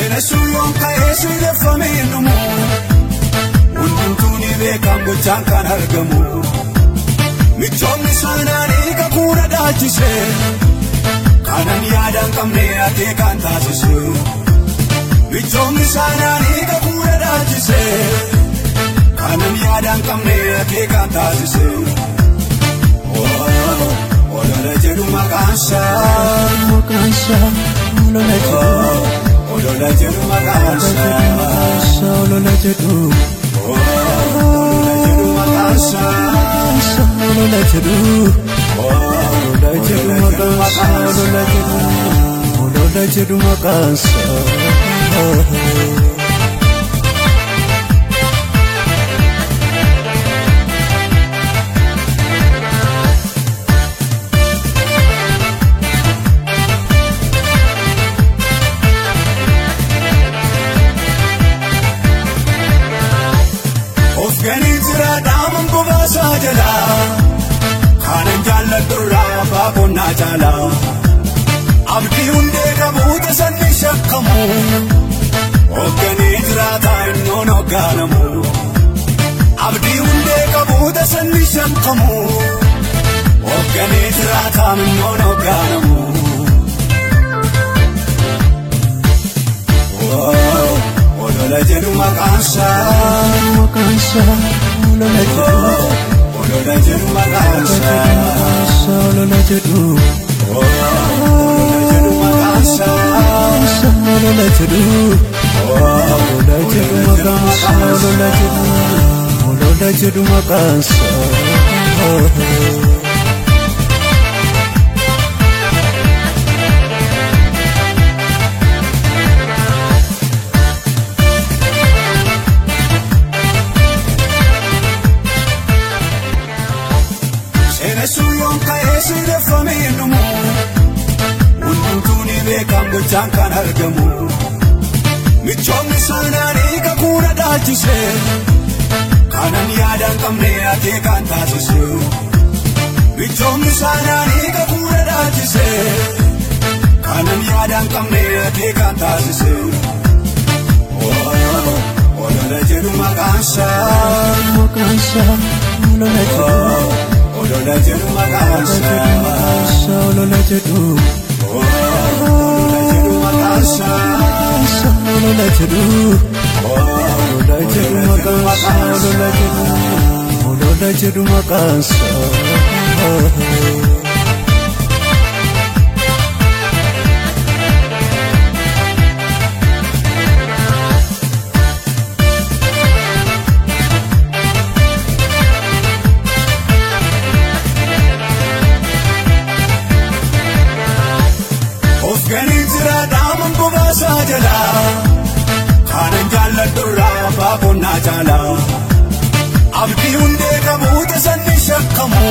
Seenessuun ka'ee sirreeffamee dhumu hundumtuu ni beekam gochaan kan argamu. Michoomni saanaanii kakuura dhaalchise kanan yaadaan qabne akeekaan taasise. Michoomni saanaanii kakuura dhaalchise kanan yaadaan qabne akeekaan taasise. Olola jedhu maqaansaa. Maqaansaa olola jedhu. Olola jedhu maqaansaa. Olola jedhu. Olola jedhu maqaansaa. Olola jedhu. Olola jedhu maqaansaa. Olola jedhu. Olola jedhu maqaansaa. Of ganii jira dhaaman bobaasaa jalaa kanan jaalladhurraa abbaa qonnaa caalaa. Abdii hundee qabu tasanni shakkamu of ganii jiraataa innoon hoggaanamu. Abdii hundee qabu tasanni shakkamu of ganii jiraataa innoon hoggaanamu. Olola jedhu maqaansaa. Maqaansaa olola jedhu. Olola jedhu maqaansaa. Olola jedhu. Olola jedhu maqaansaa. Olola jedhu. Olola jedhu maqaansaa. Olola jedhu. Olola jedhu maqaansaa. Seenessuun ka'ee sirreeffamee dhumu hundumtuu ni beekam gochaan kan argamu. Michoomni saanaanii kakuura dhaalchise kanan yaadaan qabne akeekaan taasise. Michoomni saanaanii kakuura dhaalchise kanan yaadaan qabne akeekaan taasise. Olola jedhu maqaansaa. Maqaansaa olola jedhu. Olola jedhu maqaansaa. Olola jedhu. Olola jedhu maqaansaa. Olola jedhu. Olola jedhu maqaansaa. Olola jedhu. Olola jedhu maqaansaa. Of ganii jira dhaaman bobaasaa jalaa kanan jaalladhurraa abbaa qonnaa caalaa. Abdii hundee qabu tasanni shakkamu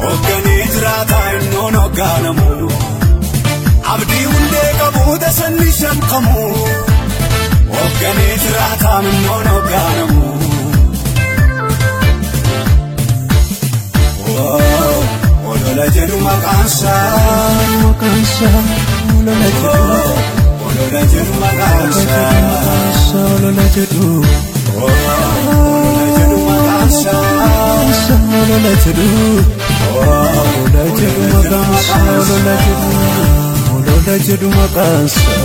of ganii jiraataa innoon hoggaanamu. Abdii hundee qabu tasanni shakkamu of ganii jiraataa innoon hoggaanamu. Olola jedhu maqaansaa. Maqaansaa olola jedhu. Olola jedhu maqaansaa. Olola jedhu. Olola jedhu maqaansaa. Olola jedhu. Olola jedhu maqaansaa. Olola jedhu. Olola jedhu maqaansaa.